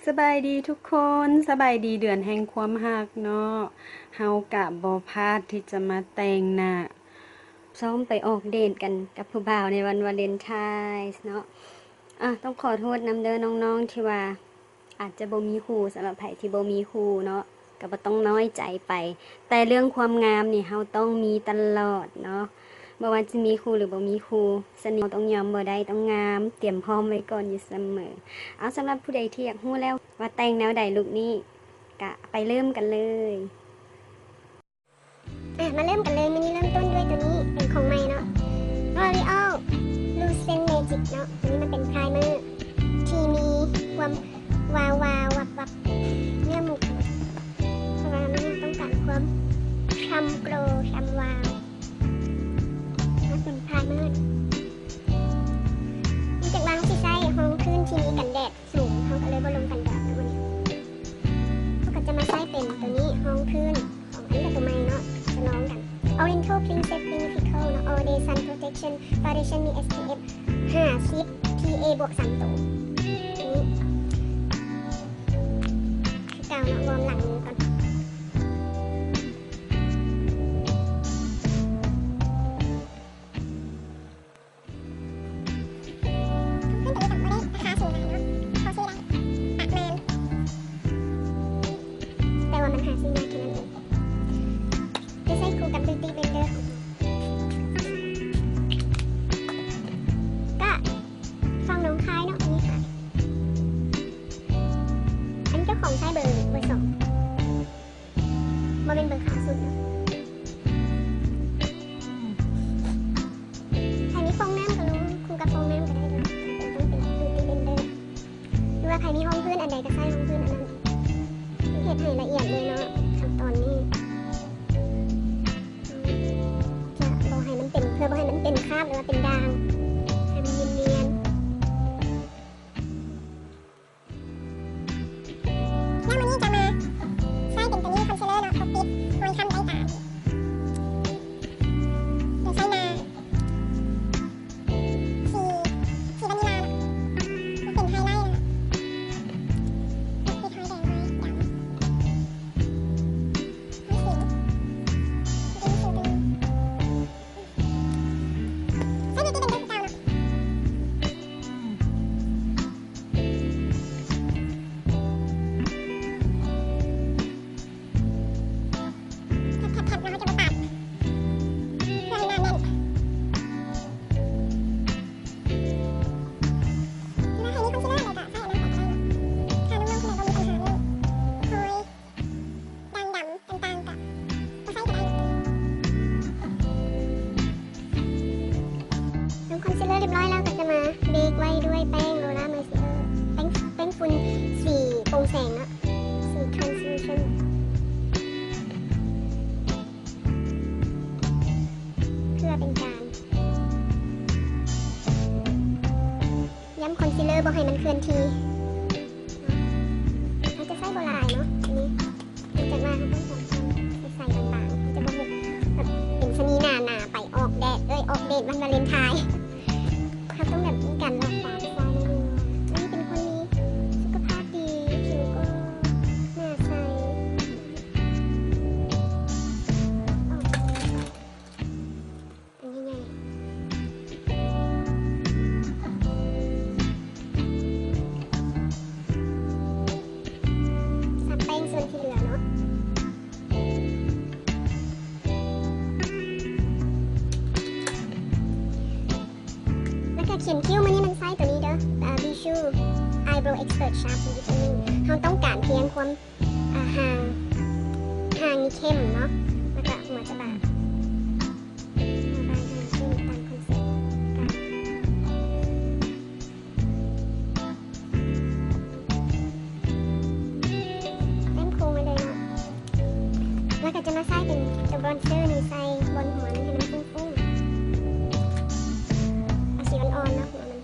ສະບາຍດີທຸກຄົນ, ສະບາຍດີເດືອນແຫ່ງຄວາມຮັກເນາະ. ເຮົາກະບໍ່ພາດທີ່ຈະມາແຕ່ງໜ້າ ຊ້ອມໄປອອກເດດກັນກັບຜູ້ບ່າວໃນວັນວາເລັນທາຍເນາະ. ອາ ຕ້ອງຂໍໂທດນຳເດີນ້ອງໆ ທີ່ວ່າອາດຈະບໍ່ມີຄູ່. ສຳລັບໃຜທີ່ບໍ່ມີຄູ່ເນາະ ກໍບໍ່ຕ້ອງນ້ອຍໃຈໄປ, ແຕ່ເລື່ອງຄວາມງາມນີ້ເຮົາຕ້ອງມີຕະຫຼອດເນາະ. ບໍ່ວ່າຈະມີຄູ່ຫຼືບໍ່ມີຄູ່, ສະເໜ່ຫາເຮົາຕ້ອງຍອມບໍ່ໄດ້, ຕ້ອງງາມ, ຕຽມພ້ອມໄວ້ກ່ອນຢູ່ສະເໝີ. ເອົາ, ສຳລັບຜູ້ໃດທີ່ຢາກຮູ້ແລ້ວວ່າແຕ່ງແນວໃດລຸກນີ້, ກະໄປເລີ່ມກັນເລີຍ. ອາ ມາເລີ່ມກັນເລີຍ. ມື້ນີ້ເລີ່ມຕົ້ນດ້ວຍໂຕນີ້ ເປັນຂອງໃໝ່ເນາະ L'Oréal Lucent Magic ເນາະ. ໂຕນີ້ມັນເປັນ primer ທີ່ມີຄວາມວາວໆ ວັບໆ ເນື້ອໝູກ ເພາະວ່າມັນຕ້ອງການຄວາມຊ່ຳໂກລ ຊ່ຳວາວ. ມັນເປັນ primer ເນື່ອງຈາກວ່າເຮົາຊິໃຊ້ຮອງພື້ນທີ່ມີກັນແດດສູງ ເຮົາກໍເລີຍບໍ່ລົງກັນແດດເນາະມື້ນີ້. ເຮົາກໍຈະມາໃຊ້ເປັນໂຕນີ້ ຮອງພື້ນຂອງ ອັນນີ້ກໍໂຕໃໝ່ເນາະ ຈະລອງກັນ Oriental Princess Clinical ເນາະ All Day Sun Protection Foundation ມີ SPF ຫ້າສິບ PA ບວກສາມໂຕ. ນີ້ຄືເກົ່າເນາະ ວອມຫຼັງມືກ່ອນ. ເພິ່ນໂຕນີ້ກໍບໍ່ໄດ້ລາຄາສູງຫຼາຍເນາະ ພໍຊື້ໄດ້ປະມານ ແຕ່ວ່າມັນຫາຊື້ຍາກແຄ່ນັ້ນເອງ. ຈະໃຊ້ຄູ່ກັບ Beauty Blender ຂອງເຮົາ ກະຝັ່ງໜອງຄາຍເນາະ ອັນນີ້ຂາຍ. ອັນນີ້ເຈົ້າຂອງໃຊ້ເບີ ເບີສອງ. ບໍ່ແມ່ນເບິ່ງຂາວສຸດເນາະ. ໃຜມີຟອງນ້ຳກໍລົງຄູ່ກັບຟອງນ້ຳກໍໄດ້ເດີ, ບໍ່ຈຳເປັນຕ້ອງເປັນ Beauty Blender ຫຼືວ່າໃຜມີຮອງພື້ນອັນໃດກໍໃຊ້ຮອງພື້ນອັນນັ້ນ. ເຮັດໃຫ້ລະອຽດເລີຍເນາະ ຂັ້ນຕອນນີ້. ຈະບໍ່ໃຫ້ມັນເປັນ ເພື່ອບໍ່ໃຫ້ມັນເປັນຄາບ ຫຼືວ່າເປັນດ່າງ, ໃຫ້ມັນນຽນໆ. ແລ້ວມື້ນີ້ຈະມາໃຊ້ເປັນໂຕນີ້ concealer ເນາະ ປົກປິດຮອຍຄ້ຳໄດ້ຕາ. ໂດຍໃຊ້ໜ້າສີ ສີວານິລາເນາະ ມາເປັນ highlight ເນາະ ປິດຮອຍແດງ ຮອຍດຳ ຮອຍສິວ ເປັນສິວຕົວນີ້. ໃຊ້ Beauty Blender ຄືເກົ່າເນາະ ແທັບໆໆ ແລ້ວເຮົາຈະມາປາດເພື່ອໃຫ້ໜ້າແໜ້ນ. ເວລາໃຜມີຄອນຊີລເລີອັນໃດກໍໃຊ້ອັນນັ້ນກໍໄດ້ເນາະ ຖ້ານ້ອງໆຄົນໃດບໍ່ມີບັນຫາເລື່ອງຮອຍ ດ່າງດຳຕ່າງໆ ກໍບໍ່ໃຊ້ກໍໄດ້ເນາະ. ລົງຄອນຊີລເລີຮຽບຮ້ອຍແລ້ວ ກໍຈະມາເບກໄວ້ດ້ວຍແປ້ງ Laura Mercier ແປ້ງ ແປ້ງຝຸ່ນສີໂປ່ງແສງເນາະ ສີ translucent ເພື່ອເປັນການ ຢ້ຳຄອນຊີລເລີບໍ່ໃຫ້ມັນເຄື່ອນທີ່. ເຮົາຈະໃຊ້ບໍ່ຫຼາຍເນາະ ອັນນີ້ ເນື່ອງຈາກວ່າເຮົາຕ້ອງການຄວາມໃສໆບາງໆ ເຮົາຈະບໍ່ເຮັດແບບເປັນຊະນີໜາໆ ໄປອອກແດດ ເອີຍ ອອກເດດວັນວາເລັນທາຍ. ເຮົາຕ້ອງແບບມີການຫຼອກຕາຜູ້ຊາຍໜ້ອຍໜຶ່ງ ອັນນີ້ເປັນຄົນມີສຸຂະພາບດີ ຜິວກໍໜ້າໃສ. ອັນໃຫຍ່ໆ ສາມແປ້ງສ່ວນທີ່ເຫຼືອເນາະ. ແລ້ວກະຂຽນຄິ້ວ ມື້ນີ້ມັນໃຊ້ໂຕນີ້ເດີ ອາ Bijou Eyebrow Expert Sharp Revealing. ເຮົາຕ້ອງການພຽງຄວາມ ອາ ຫາງ ຫາງນີ້ເຂັ້ມເນາະ ແລ້ວກະຫົວຈະບາງ ຫົວບາງຫາງເຂັ້ມ ຕາມຄອນເຊັບການແຕ້ມໂຄ້ງໄວ້ເລີຍເນາະ. ແລ້ວກະຈະມາໃຊ້ເປັນໂຕບຣອນເຊີນີ້ໃສ່ບົນຫົວມັນໃຫ້ມັນຟຸ້ງໆ ເອົາສີອ່ອນໆເນາະ ຫົວມັນ. ແລ້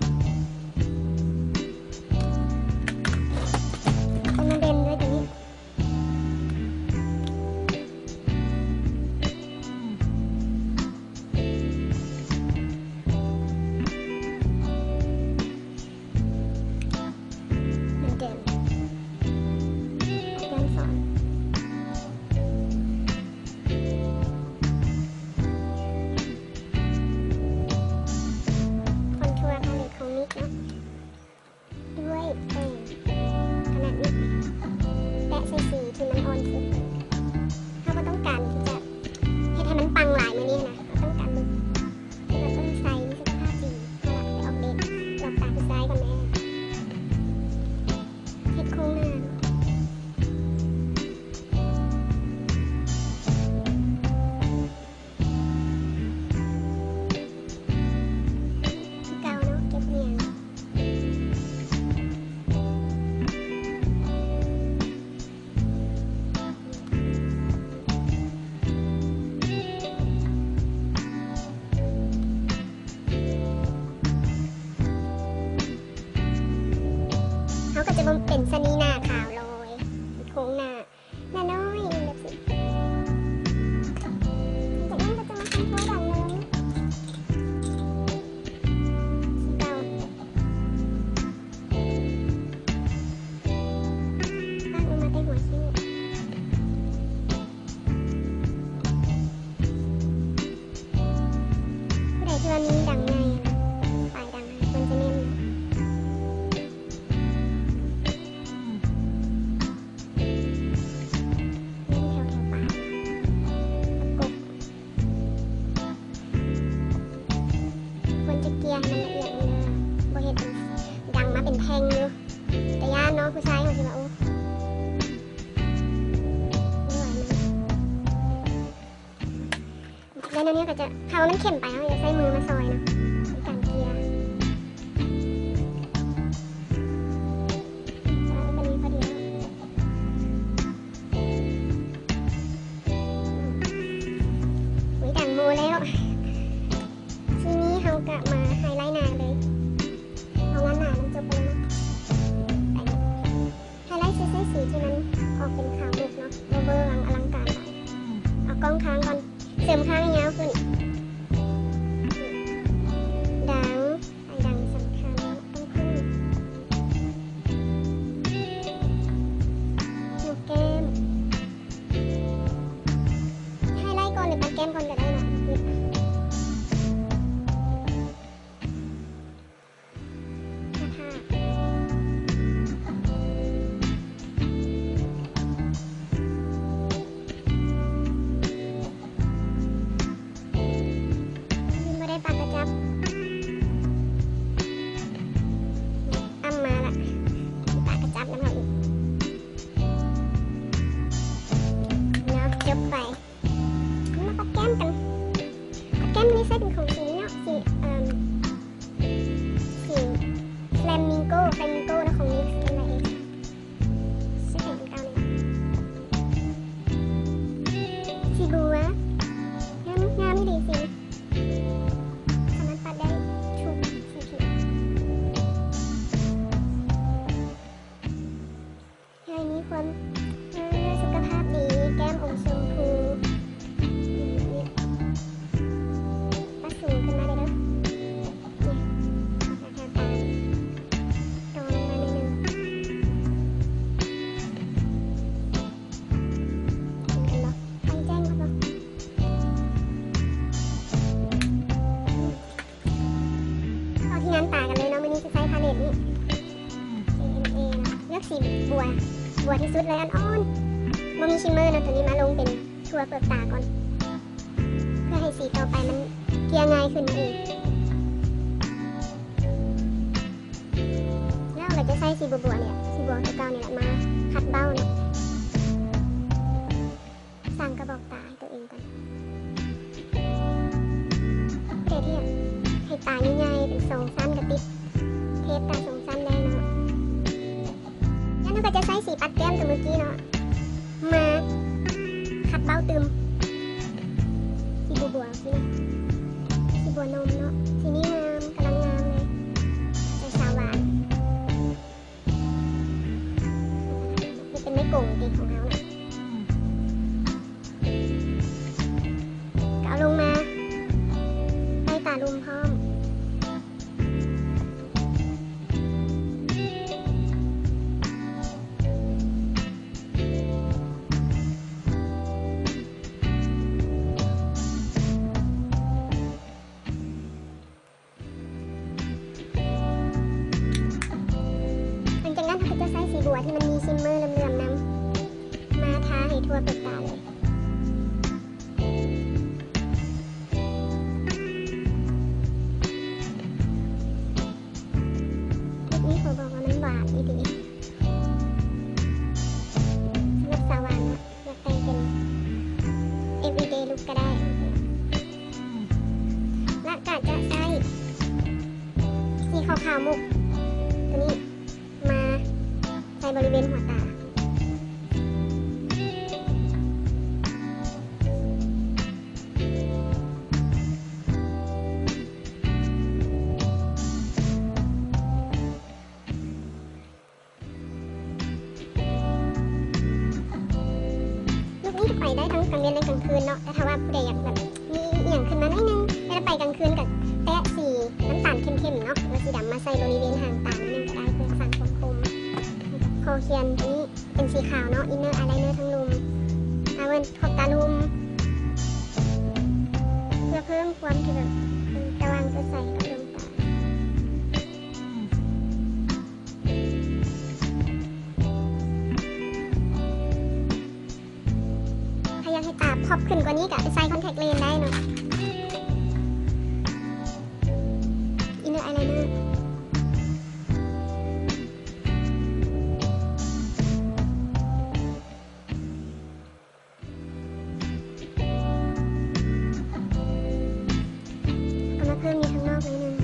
ວ ຈະບໍ່ເປັນຊະນີໜ້າຂາວລອຍ ໂຄງໜ້າ ໜ້ານ້ອຍແບບຊີ້. ຈາກນັ້ນກໍຈະມາທຳໂທດດັ່ງໜຶ່ງ ເກົ້າ ຕັ້ງອອກມາແຕ່ຫົວຄິ້ວ. ຜູ້ໃດທີ່ວ່າມີດັງໃຫຍ່ ປາຍດັງ ຄວນຈະເນັ້ນ ເນັ້ນແຖວໆປາຍ ປະກົບ. ຄວນຈະເກ່ຍໃຫ້ມັນລະອຽດເດີ ບໍ່ເຮັດເປັນດັງມາເປັນແທ່ງຢູ່. ຕາຢ້ານເນາະ ຜູ້ຊາຍເຮົາຊິວ່າ ໂອ້ ບໍ່ໄຫວນະ. ແລ້ວແນວນີ້ກໍຈະ ຖ້າວ່າມັນເຂັ້ມໄປ ເຮົາກໍຈະໃຊ້ມືມາຊອຍເນາະ ໃນການເກ່ຍ. ເອີ ອັນນີ້ພໍດີແລ້ວ. ອຸ້ຍ ດັງໂມແລ້ວ. ທີນີ້ເຮົາກະມາໄຮໄລໜ້າເລີຍ ເອົາງານໜ້າມັນຈົບໄປເລີຍເນາະ. ໄຮໄລຊິໃຊ້ສີທີ່ມັນອອກເປັນຂາວມຸກເນາະ ບໍ່ເວີຫວືອອະລັງການຫຼາຍ. ເອົາກ້ອງຄ້າງກ່ອນ ເສີມຄາງໃຫ້ຍາວຂຶ້ນ. ດັງ ໄອດັງສຳຄັນ ຕ້ອງຂຶ້ນ. ໂໜກແກ້ມ ໄຮໄລກ່ອນ ຫຼື ປັດແກ້ມກ່ອນກໍໄດ້ເນາະ. ໜ້າຜາກ ບໍ່ໄດ້ປາກກະຈັບ. ອ່ຳມາລະ ປາກກະຈັບນຳເຮົາອີກເນາະ. ຈົບໄປ. ມາປັດແກ້ມກັນ. ປັດແກ້ມມື້ນີ້ໃຊ້ເປັນຂອງສີນີ້ເນາະ ສີ ເອີ່ມ ສີ Flamingo Flamingo ເນາະ ຂອງ NYX ໃຊ້ແປງອັນເກົ່ານີ້ແຫຼະ. ສີບົວ ງາມ ງາມອີ່ຫຼີສີນີ້ ສາມາດປັດໄດ້ທຸກສີຜິວ. ເພື່ອໃຫ້ມີຄວາມ ເອີ ສຸຂະພາບດີ ແກ້ມອົງຊົມພູ ປັດສູງຂຶ້ນມາໄດ້ເດີ ນີ້ ແຖວຕາ ຕໍ່ລົງມາໜ້ອຍໜຶ່ງ ເຫັນກັນບໍ່? ໄຟແຈ້ງຄັກບໍ່? ເອົາທີ່ງານຕາກັນເລີຍເນາະ ມື້ນີ້ຊິໃຊ້ພາເລັດນີ້ ເອເອັມເອ ເນາະ ເລືອກສີບົວ ບົວທີ່ສຸດເລີຍ ອ່ອນໆ ບໍ່ມີຊິມເມີເນາະ ໂຕນີ້ມາລົງເປັນທົ່ວເປືອກຕາກ່ອນ ເພື່ອໃຫ້ສີຕໍ່ໄປມັນເກ່ຍງ່າຍຂຶ້ນມາອີກ. ແລ້ວກໍຈະໃຊ້ສີບົວໆ ນີ້ແຫຼະ ສີບົວຕົວເກົ່ານີ້ແຫຼະ ມາຂັດເບົ້າເນາະ. ສ້າງກະບອກຕາໃຫ້ຕົວເອງກ່ອນ. ຜູ້ໃດທີ່ຢາກໃຫ້ຕາໃຫຍ່ໆ ເປັນສອງຊັ້ນກະຕິດ ເທບຕາສອງຊັ້ນໄດ້ເນາະ. ແລ້ວເຮົາກໍຈະໃຊ້ສີປັດແກ້ມຕົວມື້ກີ້ເນາະ ມາຂັດເບົ້າຕື່ມ. ສີບົວໆ ສີນີ້ ສີບົວນົມເນາະ ສີນີ້ງາມ ກຳລັງງາມເລີຍ ໃສ່ສາວຫວານ. ນີ້ເປັນໄມ້ກົງຕິຂອງເຮົານະ ກໍເອົາລົງມາໃຕ້ຕາລຸ່ມພ້ອມ. ຫຼັງຈາກນັ້ນເຮົາກໍຈະໃຊ້ສີບົວທີ່ມັນມີຊິມເມີເຫຼືອມໆນຳ ມາທາໃຫ້ທົ່ວເປືອກຕາເລີຍ. ເທັກນິກຂໍບອກວ່າມັນຫວານອີ່ຫຼີ ສຳລັບສາວຫວານເນາະ. ຢາກແຕ່ງເປັນ everyday look ກໍໄດ້ ແລະ ກະຈະໃຊ້ສີຂາວໆມຸກໂຕນີ້ມາໃສ່ບໍລິເວນຫົວຕາ. ຫຼັ ກາງເວັນ ແລະ ກາງຄືນເນາະ. ແຕ່ຖ້າວ່າຜູ້ໃດຢາກແບບມີອີ່ຫຍັງຂຶ້ນມາໜ້ອຍໜຶ່ງ ເວລາໄປກາງຄືນກໍແຕະສີນ້ຳຕານເຂັ້ມໆເນາະ ຫຼື ສີດຳມາໃສ່ບໍລິເວນຫາງຕາໜ້ອຍໜຶ່ງກໍໄດ້ ເພື່ອສ້າງຄວາມຄົມ. ແລ້ວກໍຂໍຂຽນຕົວນີ້ເປັນສີຂາວເນາະ inner eyeliner ທາງລຸ່ມ ອາ ເວີນຂອບຕາລຸ່ມ ເພື່ອເພີ່ມຄວາມທີ່ແບບສະຫວ່າງສົດໃສໃຫ້ກັບດວງຕາ. ຖ້າຢາກໃຫ້ຕາພັອບຂຶ້ນກວ່ານີ້ກໍໄປໃສ່ contact lens ໄດ້ເນາະ inner eyeliner. ເອົາມາເພີ່ມຢູ່ທາງນອກໜ້ອຍໜຶ່ງ.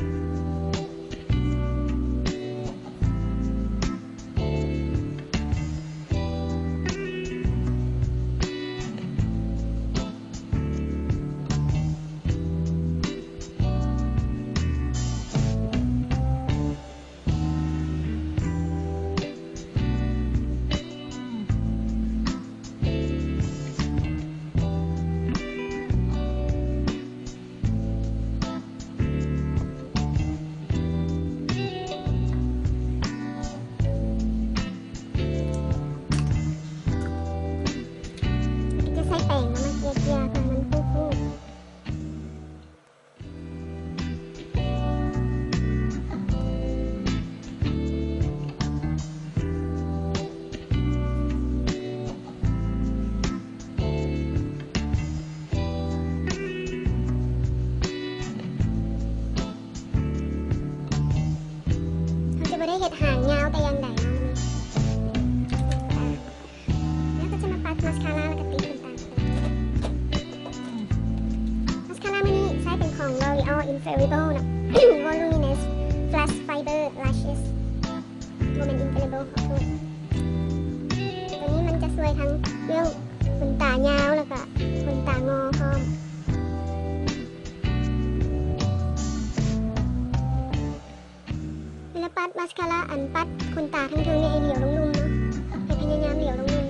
ຈະໃຊ້ແປງນຳມາເກ່ຍໆ ເພື່ອໃຫ້ມັນຟູໆ. ເຮົາຈະບໍ່ໄດ້ເຮັດຫາງຍາວແຕ່ຢ່າງໃດເນາະມື້ນີ້. ແລ້ວກໍຈະມາປັດມາສຄາຣາ ແລ້ວກໍຕິດຂົນຕາ. ມາສຄາຣາມື້ນີ້ໃຊ້ເປັນຂອງ L'Oréal Infallible ເນາະ Voluminous Flash Fiber Lashes ບໍ່ແມ່ນ Infallible ຂໍໂທດ. ຕົວນີ້ມັນຈະຊ່ວຍທັງເລື່ອງຂົນຕາຍາວ ແລ້ວກໍຂົນຕາງໍພ້ອມ. ເວລາປັດມາສຄາຣາ ອັນປັດຂົນຕາທາງເທິງນີ້ ໃຫ້ຫຼຽວລົງລຸ່ມເນາະ ໃຫ້ພະຍາຍາມຫຼຽວລົງລຸ່ມ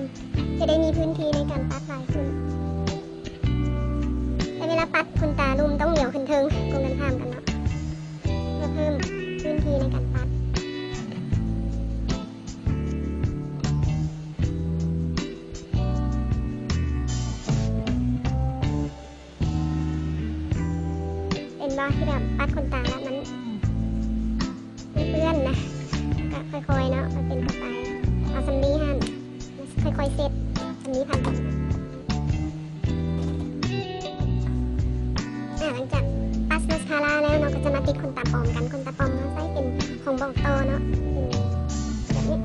ຈະໄດ້ມີພື້ນທີ່ໃນການປັດຫຼາຍຂຶ້ນ. ແຕ່ເວລາປັດຂົນຕາລຸ່ມຕ້ອງຫຼຽວຂຶ້ນເທິງ ກົງກັນຂ້າມກັນເນາະ ເພື່ອເພີ່ມພື້ນທີ່ໃນການປັດ. ເປັນບໍ່ ທີ່ແບບປັດຂົນຕາແລ້ວມັນ ອືມ ມັນເປື້ອນນະ ກໍຄ່ອຍໆເນາະ ຄ່ອຍເປັນຄ່ອຍໄປ ເອົາສຳລີຫັ້ນ ຄ່ອຍໆເຊັດສຳລີພັນ. ອາ ຫຼັງຈາກປັດມາສຄາຣາແລ້ວເນາະ ກໍຈະມາຕິດຂົນຕາປອມກັນ. ຂົນຕາປອມເຮົາໃຊ້ເປັນຂອງບອກຕໍ່ເນາະ ເປັນແບບນີ້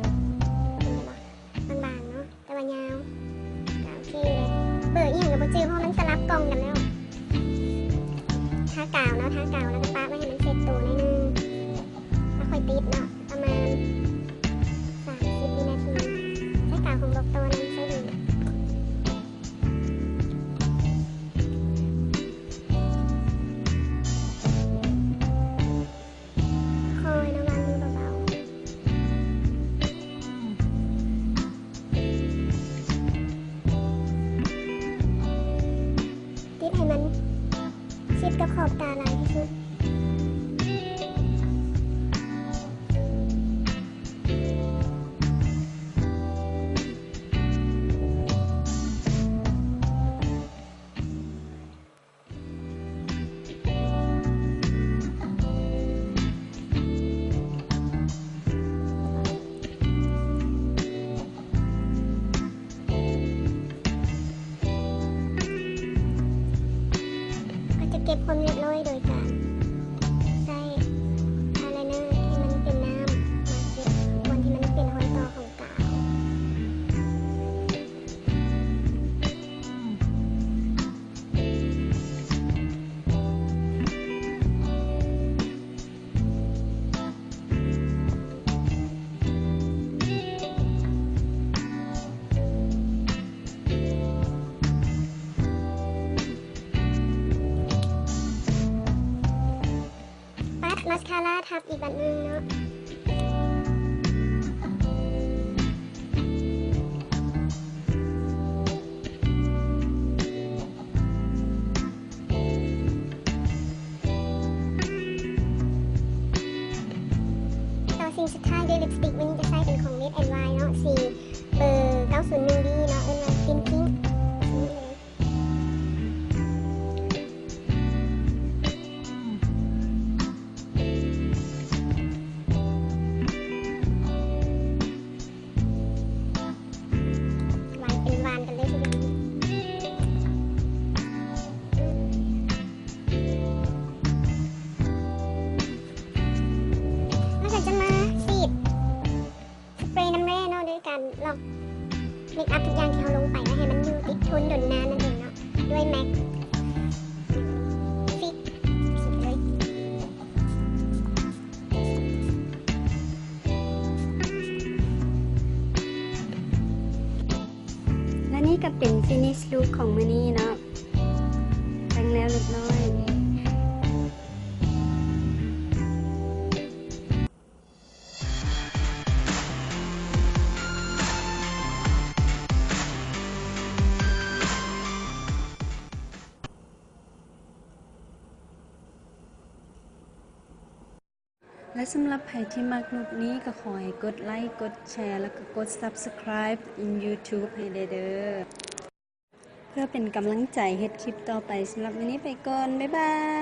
ເຫັນບໍ່? ບາງໆເນາະ ແຕ່ວ່າຍາວ ກໍໂອເຄເລີຍ. ເບີອີ່ຫຍັງກໍບໍ່ຈື່ ເພາະວ່າມັນສະຫຼັບກ່ອງກັນແລ້ວ. ທາກາວເນາະ ທາກາວ ແລ້ວກໍປະໄວ້ໃຫ້ມັນເຊັດໂຕໜ້ອຍໜຶ່ງ ແລ້ວຄ່ອຍຕິດເນາະ ປະມານສາມສິບວິນາທີ. ໃຊ້ກາວຂອງບອກຕໍ່ນຳໃຊ້ດີ. ຄ່ອຍລະວັງມືເບົາໆ. ຕິດໃຫ້ມັນຊິດກັບຂອບຕາຫຼາຍທີ່ສຸດ. ກໍຈະເກັບຄວາມລຽບລ້ອຍໂດຍການໃຊ້ອາຍໄລເນີທີ່ມັນເປັນນ້ຳມາເກັບບ່ອນທີ່ມັນເປັນຮອຍຕໍ່ຂອງກາວ. ປັດມາສຄາຣາທັບອີກບາດໜຶ່ງເນາະ. ສຸດທ້າຍດ້ວຍລິບສະຕິກ ມື້ນີ້ຈະໃຊ້ເປັນຂອງ Wet n Wild ເນາະ ສີເບີເກົ້າສູນໜຶ່ງ D ເນາະ ເອີ້ນວ່າ Thinking. ຫວານເປັນຫວານກັນເລີຍທີດຽວ. ແລ້ວກໍຈະມາສີດສະເປຣນ້ຳແຮ່ເນາະ ໂດຍການລອກເມກອັບທຸກຢ່າງທີ່ເຮົາລົງໄປ ແລ້ວໃຫ້ມັນຢູ່ຕິດທົນດົນນານນັ້ນເອງເນາະ ດ້ວຍ MAC Fix ສີດເລີຍ. ແລະນີ້ກໍເປັນ finish look ຂອງມື້ນີ້ເນາະ ແຕ່ງແລ້ວຮຽບຮ້ອຍ. ແລະສຳລັບໃຜທີ່ມັກລຸກນີ້ ກໍຂໍໃຫ້ກົດໄລ, ກົດແຊ ແລ້ວກໍກົດ Subscribe in YouTube ໃຫ້ແດ່ເດີ ເພື່ອເປັນກຳລັງໃຈເຮັດຄລິບຕໍ່ໄປ. ສຳລັບມື້ນີ້ໄປກ່ອນ ບາຍບາຍ.